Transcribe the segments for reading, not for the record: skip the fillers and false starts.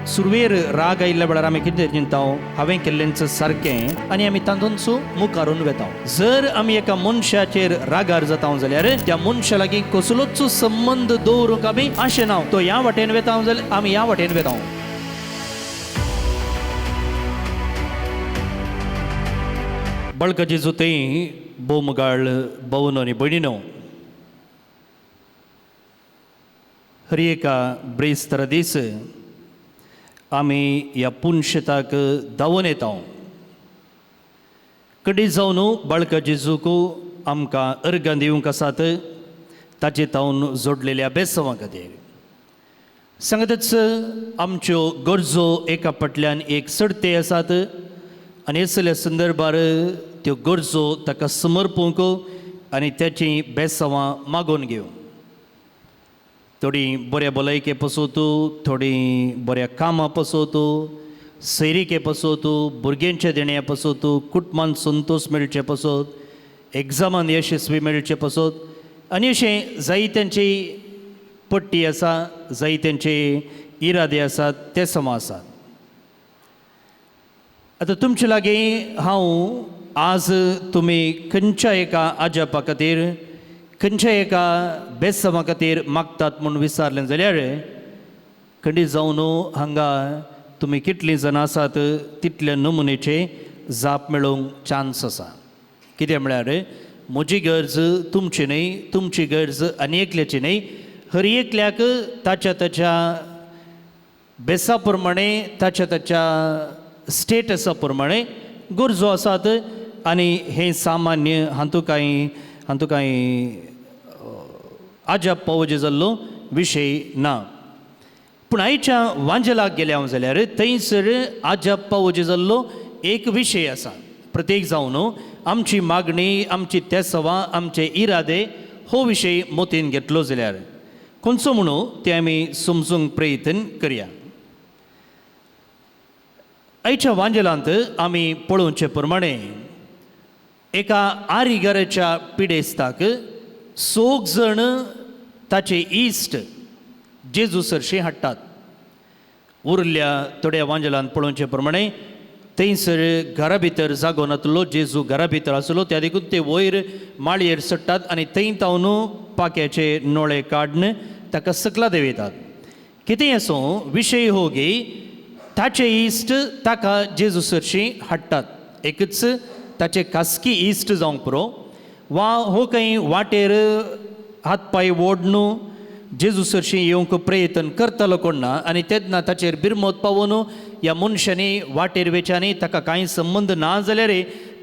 सुरवेर राग आयिल्ल्या वेळार आमी कितें चिंता, हांवें केल्लेंच सारकें, आनी आमी तातूंतच मुखारून वेता. जर आमी एका मनशाचेर रागार जाता जाल्यार त्या मनशा लागीं कसलोच संबंद दवरूंक आमी आशेना. तो ह्या वाटेन वेता जाल्यार आमी ह्या वाटेन वेता. बळका जेजू थंय बोमगाळ भोवन आनी भयणीनो, हर एका ब्रेस्तारा दीस आमी ह्या पुनशेताक धांवून येता. कडी जावन बाळका जेजूक आमकां अर्गां दिवंक आसात ताचे तावन जोडलेल्या बेसवां खातीर. सांगतच आमच्यो गरजो एका फाटल्यान एक चडते आसात आनी असल्या संदर्भार त्यो गरजो ताका समर्पूंक आनी त्याचीं बेसवां मागोवन घेवंक. थोडीं बऱ्या भलायके पसोत, थोडीं बऱ्या कामां पसोत, सैरिके पसोत, भुरग्यांच्या देण्या पसोत, कुटुंबान संतोश मेळचे पसोत, एग्जामान यशस्वी मेळचे पसोत, आनी अशें जायत्यांची पट्टी आसा, जायत्यांचे इरादे आसात, ते समा आसात. आतां तुमचे लागीं हांव आज तुमी खंयच्या एका आजापा खातीर, खंयच्या एका बेसमा खातीर मागतात म्हूण विचारलें जाल्यार खंडीत जावन हांगा तुमी कितलीं जाणां आसात तितल्या नमुनेचे जाप मेळोवंक चान्स आसा. कितें म्हळ्यार म्हजी गरज तुमची न्हय, तुमची गरज आनी एकल्याची न्हय, हर एकल्याक ताच्या ताच्या बेसा प्रमाणे, ताच्या ताच्या स्टेटसा प्रमाणे गरजो आसात. आनी हें सामान्य हातूंत कांय आजाप पावोजे जाल्लो विशय ना. पूण आयच्या वांजेलाक गेले हांव जाल्यार थंयसर आजाप पावोजे जाल्लो एक विशय आसा. प्रत्येक जावन आमची मागणी, आमची तेसवां, आमचे इरादे हो विशय मोतीन घेतलो जाल्यार खंयचो म्हणून ते आमी समजूंक प्रयत्न करया. आयच्या वांजेलांत आमी पळोवचे प्रमाणे एका आरिगराच्या पिडेस्ताक सोग जण ताचे इश्ट जेजू सरशी हाडटात. उरल्या थोड्या वांजेलांत पळोवचे प्रमाणे थंयसर घरा भितर जागो नातलो, जेजू घरा भितर आसलो, त्या देखून ते वयर माळयेर चडटात आनी थंय तावन पाक्याचे नोळे काडून ताका सकला देंवयतात. कितेंय आसूं विशय हो गी ताचे इश्ट ताका जेजू सरशी हाडटात. एकच ताचे खासगी इश्ट जावंक पुरो वा हो खंय वाटेर हात पांय ओडून जेजू सरशी येवंक प्रयत्न करतालो कोण ना, आनी तेन्ना ताचेर बिरमत पावोन ह्या मनशांनी वाटेर वेच्यांनी ताका कांय संबंद ना जाल्यार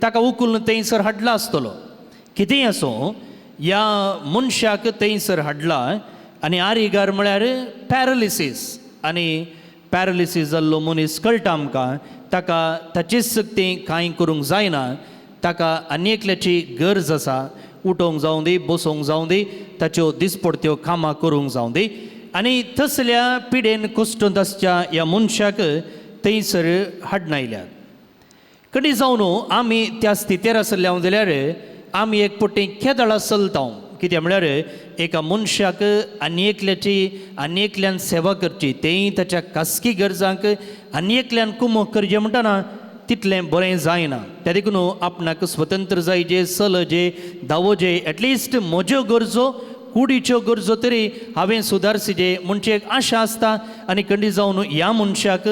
ताका उखलून थंयसर हाडला आसतलो. कितेंय आसूं ह्या मनशाक थंयसर हाडला. आनी आरिगार म्हळ्यार पॅरलिसीस, आनी पॅरलिसीस जाल्लो मनीस कळटा आमकां ताका ताचीच शक्ती कांय करूंक जायना, ताका आनी एकल्याची गरज आसा. उठोवंक जावं दी, बसोवंक जावं दी, ताच्यो दिसपडत्यो कामां करूंक जावं दी. आनी तसल्या पिडेन कश्टूंत आसच्या ह्या मनशाक थंयसर हाडनायल्यात. कडी जावन आमी त्या स्थितीर आसल्या जाल्यार आमी एक पट्टी केदळा चलता. कितें म्हळ्यार एका मनशाक आनी एकल्याची आनी एकल्यान सेवा करची, तेंय ताच्या खासगी गरजांक आनी एकल्यान कुमक करचें म्हणटना तितलें बरें जायना. त्या देखून आपणाक स्वतंत्र जायजे, चलजे, धांवोजे, एटलिस्ट म्हज्यो गरजो, कुडीच्यो गरजो तरी हांवें सुदारचे म्हणचे एक आशा आसता. आनी खंडीत जावन ह्या मनशाक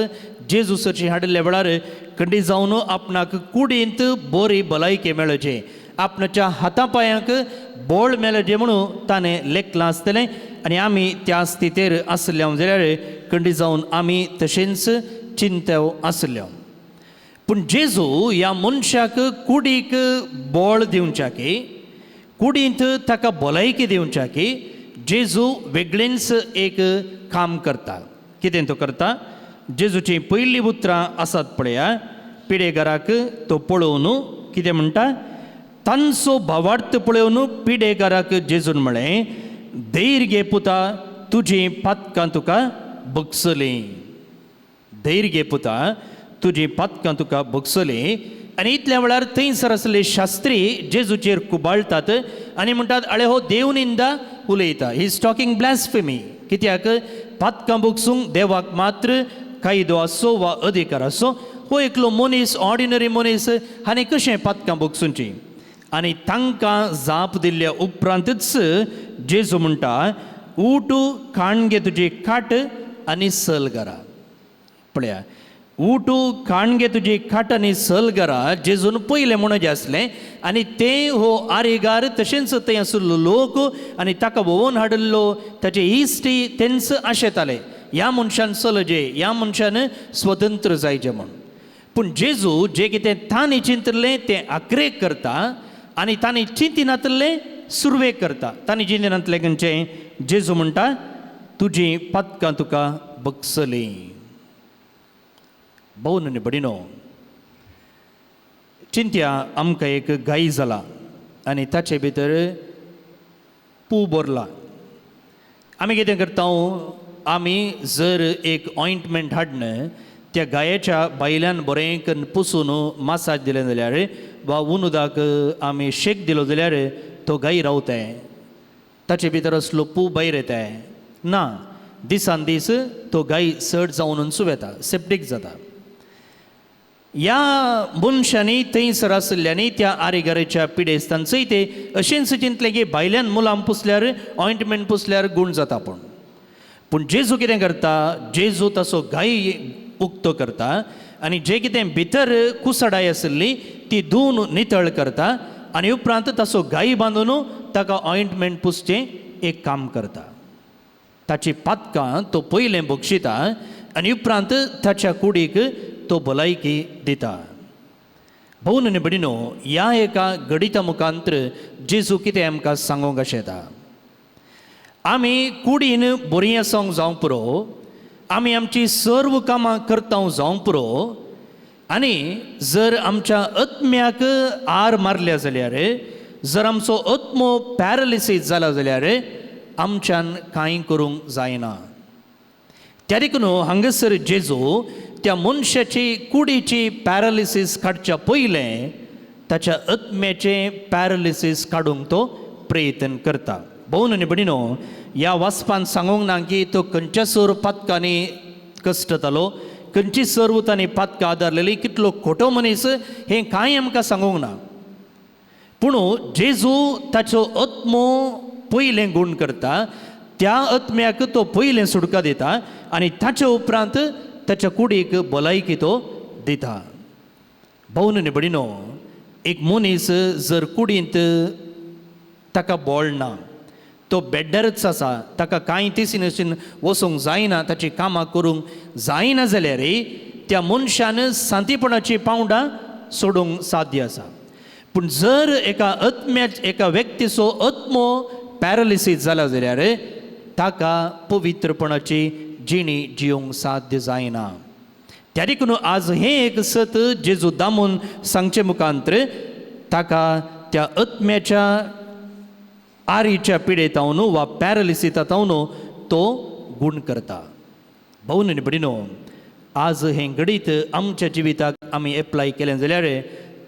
जेजू सरशी हाडिल्ल्या वेळार खंडीत जावन आपणाक कुडींत बरी भलायकी मेळची, आपणाच्या हाता पांयांक बळ मेळचें म्हणून ताणें लेखलां आसतलें. आनी आमी त्या स्थितीर आसल्या जाल्यार खंडीत जावन आमी तशेंच चिंतेव आसल्या. पूण जेजू ह्या मनशाक कुडीक बळ दिवच्याकी, कुडींत ताका भलायकी दिवच्याकी जेजू वेगळेंच एक काम करता. कितें तो करता? जेजूचीं पयलीं उतरां आसात पळया, पिडेगाराक तो पळोवन कितें म्हणटा, तांचो भावार्थ पळोवन पिडेगाराक जेजून म्हळें, धैर्य घे पुता, तुजीं पातकां तुका भोगसलीं. धैर्य घे पुता, तुजीं पातकां तुका भोगसलीं. आनी इतल्या वेळार थंयसर आसले शास्त्री जेजूचेर कुबाळटात आनी म्हणटात, अळे हो देव निंदा उलयता, he is talking blasphemy. कित्याक पातकां भोगसूंक देवाक मात्र कायदो आसो वा अधिकार आसो, हो एकलो मनीस, ऑर्डिनरी मनीस हाणें कशें पातकां भोगसुची? आनी तांकां जाप दिल्ल्या उपरांतच जेजू म्हणटा, उठ, काण घे तुजी खाट आनी चल घरा. पळया, उठ, काण घे तुजी खाट आनी चल घरा जेजून पयलें म्हणजें आसलें. आनी ते हो आरेगार तशेंच थंय आशिल्लो लोक आनी ताका भोंवोन हाडिल्लो ताचे इश्टी तेंच आशेताले, ह्या मनशान चलजे, ह्या मनशान स्वतंत्र जायचें म्हूण. पूण जेजू जें कितें तांणी चिंतलें तें आक्रेक करता आनी तांणी चिंतिनातलें सुरवेक करता. तांणी चिंतिनातलें खंयचें? जेजू म्हणटा, तुजी पातकां तुका बगसलीं. भोवन आनी भडिनो, चिंत्या आमकां एक गाय जाला आनी ताचे भितर पू भरला. आमी कितें करता? आमी जर एक ऑयंटमेंट हाडन त्या गायेच्या भायल्यान बरें करून पुसून मासाज दिलें जाल्यार वा उनुदाक आमी शेक दिलो जाल्यार तो गाय रावताय, ताचे भितर असलो पू भायर येताय ना. दिसान दीस तो गाय चड जावन येता, सेप्टीक जाता. ह्या मनशांनी थंयसर आशिल्ल्यांनी त्या आरेगारेच्या पिडेस्तांचोय ते अशेंच चिंतलें की भायल्यान मुलां पुसल्यार, ऑयंटमेंट पुसल्यार गूण जाता. पूण पूण जेजू कितें करता? जेजू ताचो गाय उक्तो करता आनी जे कितें भितर कुसडाय आशिल्ली ती धुवन नितळ करता आनी उपरांत ताचो गाय बांदून ताका ऑयंटमेंट पुसचें एक काम करता. ताची पातकां तो पयलें बक्षिता आनी उपरांत ताच्या कुडीक तो भलायकी दिता. भोवन आनी भयणीनो, ह्या एका घडिता मुखांतर जेजू कितें आमकां सांगूंक अशें येता, आमी कुडीन बरीं आसूंक जावंक पुरो, आमी आमची सर्व कामां करता जावंक पुरो, आनी जर आमच्या आत्म्याक आर मारल्या जाल्यार, जर आमचो आत्मो पॅरलिसीस जाला जाल्यार आमच्यान कांय करूंक जायना. त्या देखून हांगासर जेजू त्या मनशाची कुडीची पॅरालिसीस काडच्या पयलें ताच्या आत्म्याचें पॅरालिसीस काडूंक तो प्रयत्न करता. भोवन आनी भयणीनो, ह्या वाचपान सांगूंक ना की तो खंयच्या सर पातकांनी कश्टतालो, खंयची सर्व तांणी पातकां आदारलेली, कितलो खोटो मनीस हें कांय आमकां सांगूंक ना. पूण जेजू ताचो आत्मो पयलें गूण करता, त्या आत्म्याक तो पयलें सुटका दिता आनी ताचे उपरांत ताच्या कुडीक भलायकी तो दिता. भोवन आनी भयणीनो, एक मनीस जर कुडींत ताका बळ ना, तो बेड्डारच आसा, ताका कांय तेसीन अशीन वचूंक जायना, ताची कामां करूंक जायना जाल्यार त्या मनशान सांतीपणाची पावंडां सोडूंक साध्य आसा. पूण जर एका आत्म्या एका व्यक्तीचो आत्मो पॅरालिसीस जाला जाल्यार ताका पवित्रपणाची जिणी जिवंक साध्य जायना. त्या देखून आज हें एक सत जेजू दामून सांगचे मुखांतर ताका त्या आत्म्याच्या आरीच्या पिडेतावन वा पॅरालिसितावन तो गूण करता. भोवन आनी भयणीनो, आज हें घडीत आमच्या जिविताक आमी एप्लाय केलें जाल्यार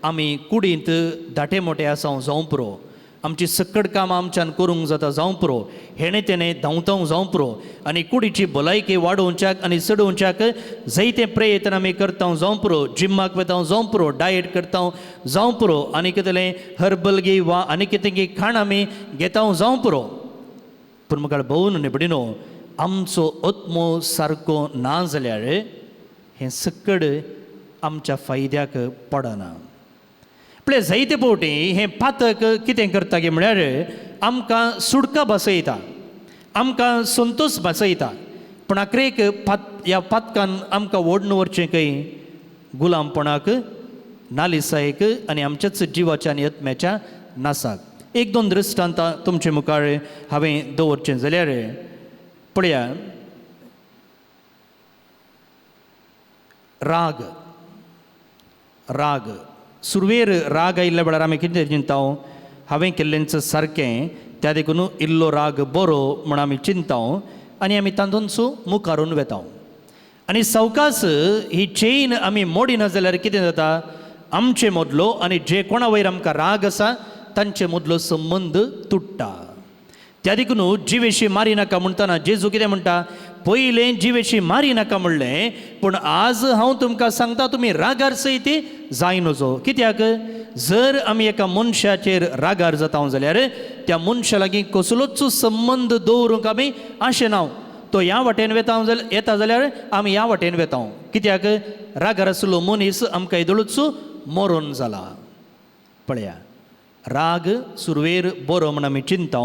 आमी कुडींत धाटे मोटे आसा जावं पुरो, आमची सकट कामां आमच्यान करूंक जाता जावं पुरो, हेणें तेणें धांवतावंक जावं पुरो, आनी कुडीची भलायकी वाडोवच्याक आनी चडोवच्याक जायते प्रयत्न आमी करता जावं पुरो, जिम्माक वता जावं पुरो, डायट करता जावं पुरो, आनी कितें हर्बल गी वा आनी कितें गी खाण आमी घेता जावं पुरो. पूण म्हाका भोवन आनी भयणीनो, आमचो आत्मो सारको ना जाल्यार हें सकड आमच्या फायद्याक पडना. पळय, जायते फावटी हें पातक कितें करता की म्हळ्यार आमकां सुटका बसयता, आमकां संतोश बसयता, पूण आखरेक ह्या पातकान आमकां ओडून व्हरचें खंय? गुलामपणाक, नालिसायेक आनी आमच्याच जिवाच्या आनी आत्म्याच्या नासाक. एक दोन दृश्टांतां तुमचे मुखार हांवें दवरचें जाल्यार पळया, राग. राग सुरवेर राग आयिल्ल्या वेळार आमी कितें चिंता, हांवें केल्लेंच सारकें, त्या देखून इल्लो राग बरो म्हण आमी चिंता आनी आमी तातूंतसो मुखारून वेता. आनी सवकास ही चेन आमी मोडिना जाल्यार कितें जाता, आमचे मदलो आनी जे कोणा वयर आमकां राग आसा तांचे मदलो संबंद तुट्टा. त्या देखून जिवेशी मारी नाका म्हणटना जेजू कितें म्हणटा, पयलें जिवेशी मारी नाका म्हणलें, पूण आज हांव तुमकां सांगता तुमी रागार सयत जाय नजो. कित्याक जर आमी एका मनशाचेर रागार जाता जाल्यार त्या मनशा लागीं कसलोच संबंद दवरूंक आमी आशेना. तो ह्या वाटेन वेता येता जाल्यार आमी ह्या वाटेन वेता. कित्याक रागार आसलो मनीस आमकां येदोळूच मरोन जाला. पळया, राग सुरवेर बरो म्हण आमी चिंता,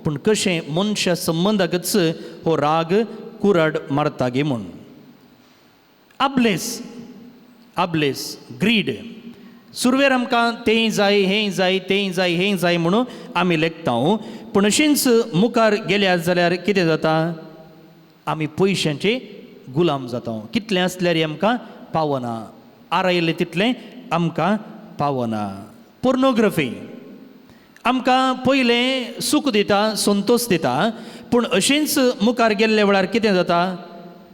पूण कशें मनशा संबंदाकच हो राग कुराड मारता गे म्हूण. आबलेस, आबलेस, ग्रीड. सुरवेर आमकां तेंय जाय, हेंय जाय, तेंय जाय, हेंय जाय म्हणून आमी लेखता, पूण अशींच मुखार गेल्या जाल्यार कितें जाता, आमी पयशांचे गुलाम जाता. कितलें आसल्यार आमकां पावना, आरायलें तितलें आमकां पावना. पोर्नोग्राफी आमकां पयलें सूख दिता, संतोश दिता, पूण अशेंच मुखार गेल्ल्या वेळार कितें जाता,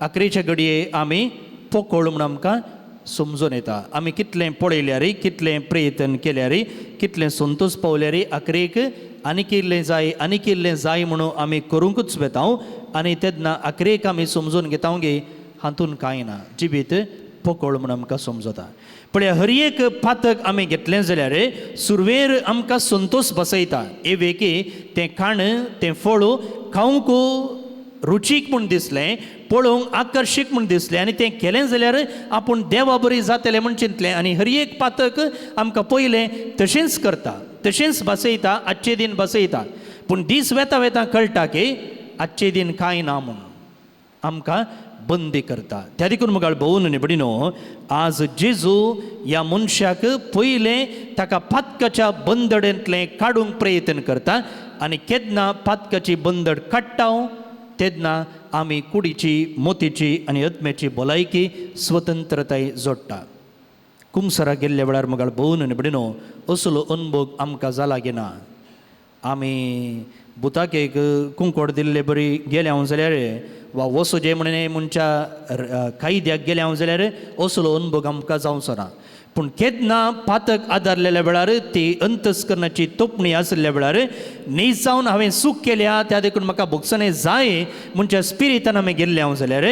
आखरेच्या घडये आमी पोकळ म्हूण आमकां समजून येता. आमी कितलें पळयल्यार, कितलें प्रयत्न केल्यार, कितलें संतोश पावल्यार आखरेक आनी इल्लें जाय, आनी इल्लें जाय म्हणून आमी करूंकूच वेता. आनी तेन्ना आखरेक आमी समजून घेता गे हातून कांय ना, जिवीत पोकळ म्हूण आमकां समजता. पळय, हर एक पातक आमी घेतलें जाल्यार सुरवेर आमकां संतोश बसयता. एवे की तें खाण, तें फळ खावंक रुचीक म्हूण दिसलें, पळोवंक आकर्शीक म्हूण दिसलें, आनी तें केलें जाल्यार आपूण देवा बरी जातलें म्हूण चिंतलें. आनी हर एक पातक आमकां पयलें तशेंच करता, तशेंच बसयता, आजचे दीन बसयता. पूण दीस वेता वेता कळटा की आजचे दीन कांय ना म्हूण आमकां बंदी करता. त्या देखून मुखार भोवन निबडिनो, आज जेजू ह्या मनशाक पयलें ताका पातकाच्या बंदडेंतलें काडूंक प्रयत्न करता. आनी केन्ना पातकाची बंदड काडटा तेन्ना आमी कुडीची, मोतीची आनी आत्म्याची भलायकी स्वतंत्रताय जोडटा. कुमसराक गेल्ल्या वेळार मुखार भोवन निबडिनो असलो अनुभव आमकां जाला की ना. आमी बुताकेक कुंकोड दिल्ले बरी गेले हांव जाल्यार वा वसो जे म्हणे मनच्या कायद्याक गेले हांव जाल्यार असलो अनुभव आमकां जावचो ना. पूण केन्ना पातक आदारलेल्या वेळार, ती अंतस्करणाची तोपणी आशिल्ल्या वेळार न्ही जावन हांवें चूक केल्या त्या देखून म्हाका भोगसणें जाय म्हणच्या स्पिरितान आमी गेल्ले हांव जाल्यार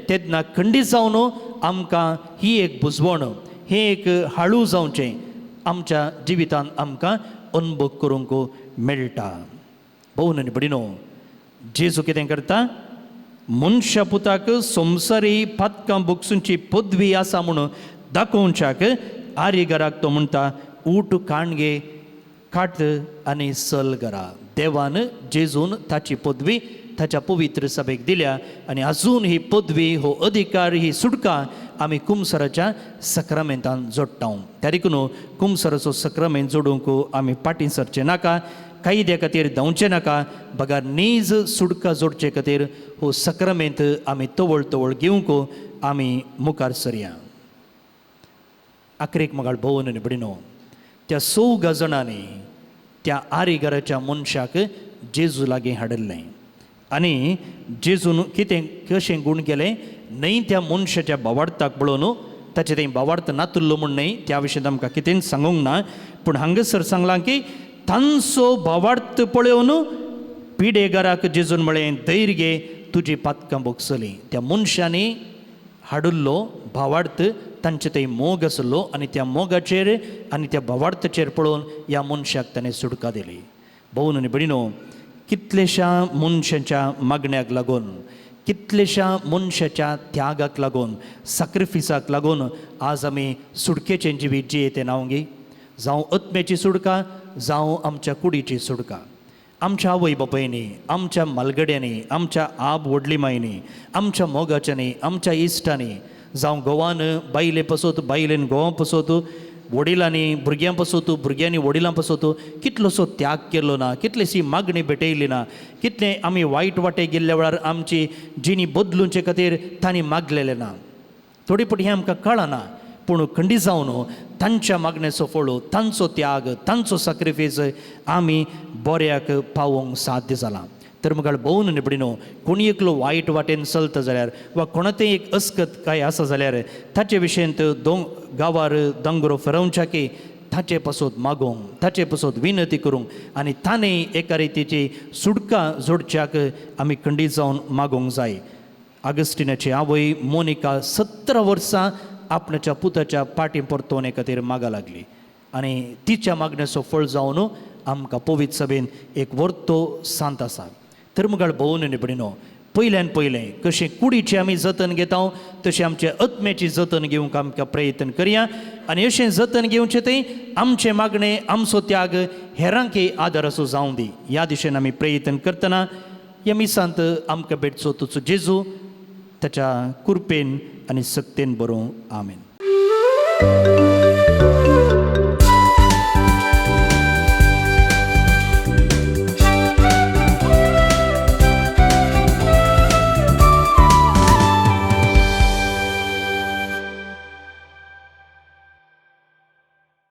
तेन्ना खंडीत जावन आमकां ही एक बुजवण, हें एक हाळू जावचें आमच्या जिवितान आमकां अनुभव करूंक मेळटा. भोवन आनी भडिनो, जेजू कितें करता, मनशा पुताक संवसारी पातकां भोगसूंची पदवी आसा म्हणून दाखोवच्याक आर्यघराक तो म्हणटा, ऊट काणगे काट आनी सल घरा. देवान जेजून ताची पदवी ताच्या पवित्र सभेक दिल्या आनी अजून ही पदवी, हो अधिकार, ही सुटका आमी कुमसराच्या सक्रामेंतान जोडटा. त्या देखून कुमसराचो सक्रामेंत जोडूंक आमी फाटीं सरचें नाका, कायद्या खातीर धांवचें नाका, बगर नीज सुटका जोडचे खातीर हो सक्रामेंत आमी तवळ तवळ घेवंक आमी मुखार सरया. आखरेक मगाळ भोवन आनी भडिनो, त्या चौगा जाणांनी त्या आरीघराच्या मनशाक जेजू लागीं हाडिल्लें आनी जेजून कितें कशें गूण केलें न्हय त्या मनशाच्या बावार्थाक पळोवन, ताचें तें बावार्थ नातुल्लो म्हूण न्हय, त्या विशयांत आमकां कितेंच सांगूंक ना, पूण हांगासर सांगलां की तांचो भावार्थ पळोवन पिडेगाराक जेजून म्हळें, धैर्य घे, तुजी पातकां भोगसलीं. त्या मनशांनी हाडिल्लो भावार्थ, तांचे थंय मोग आसलो आनी त्या मोगाचेर आनी त्या भावार्थाचेर पळोवन ह्या मनशाक ताणें सुटका दिली. भोवन आनी भयणीनो, कितलेश्या मनशाच्या मागण्याक लागून, कितलेश्या मनशाच्या त्यागाक लागून, साक्रिफिसाक लागून आज आमी सुटकेचें जिवीत जियेते नांव गी, जावं आत्म्याची सुटका, जावं आमच्या कुडीची सुटका. आमच्या आवय बापायनी, आमच्या मालगड्यांनी, आमच्या आब व्हडली मायनी, आमच्या मोगाच्यांनी, आमच्या इश्टांनी, जावं घोवान बायले पसत, बायलेन घोवा पसत, वडिलांनी भुरग्यां पसत, भुरग्यांनी वडिलां पसत कितलोसो त्याग केलो ना, कितलीशी मागणी भेटयली ना, कितलें आमी वायट वाटे गेल्ल्या वेळार आमची जिणी बदलुचे खातीर तांणी मागलेलें ना. थोडी फावटी हें आमकां कळना, पूण खंडीत जावन तांच्या मागण्याचो फळ, तांचो त्याग, तांचो साक्रिफीस आमी बऱ्याक पावोवंक साध्य जालां. तर मुखार भोवन निबडिनो, कोणी एकलो वायट वाटेन चलता जाल्यार वा कोणा तें एक अस्कत काय आसा जाल्यार ताचे विशयंत दोंग गांवार दोंगरो फिरोवच्या की ताचे पासत मागोवंक, ताचे पासत विनंती करूंक आनी ताणें एका रितीची सुटका जोडच्याक आमी खंडीत जावन मागोवंक जाय. आगस्टिनाची आवय मोनिका 17 वर्सां आपणाच्या पुताच्या पाटी परतोवणे खातीर मागा लागली आनी तिच्या मागण्याचो फळ जावन आमकां पवित्र सभेन एक वर्तो सांत आसा. तर मुखार भोवन निबडिनो पयल्यान पयलें कशें कुडीचें आमी जतन घेता तशें आमचे आत्म्याची जतन घेवंक आमकां प्रयत्न करया आनी अशें जतन घेवचें थंय आमचें मागणें आमचो त्याग हेरांकय आदार असो जावं दी. ह्या दिशेन आमी प्रयत्न करतना ह्या मिसांत आमकां भेटचो तुजो जेजू ताच्या कुरपेन आनी सक्तेन बरोवं. आमेन.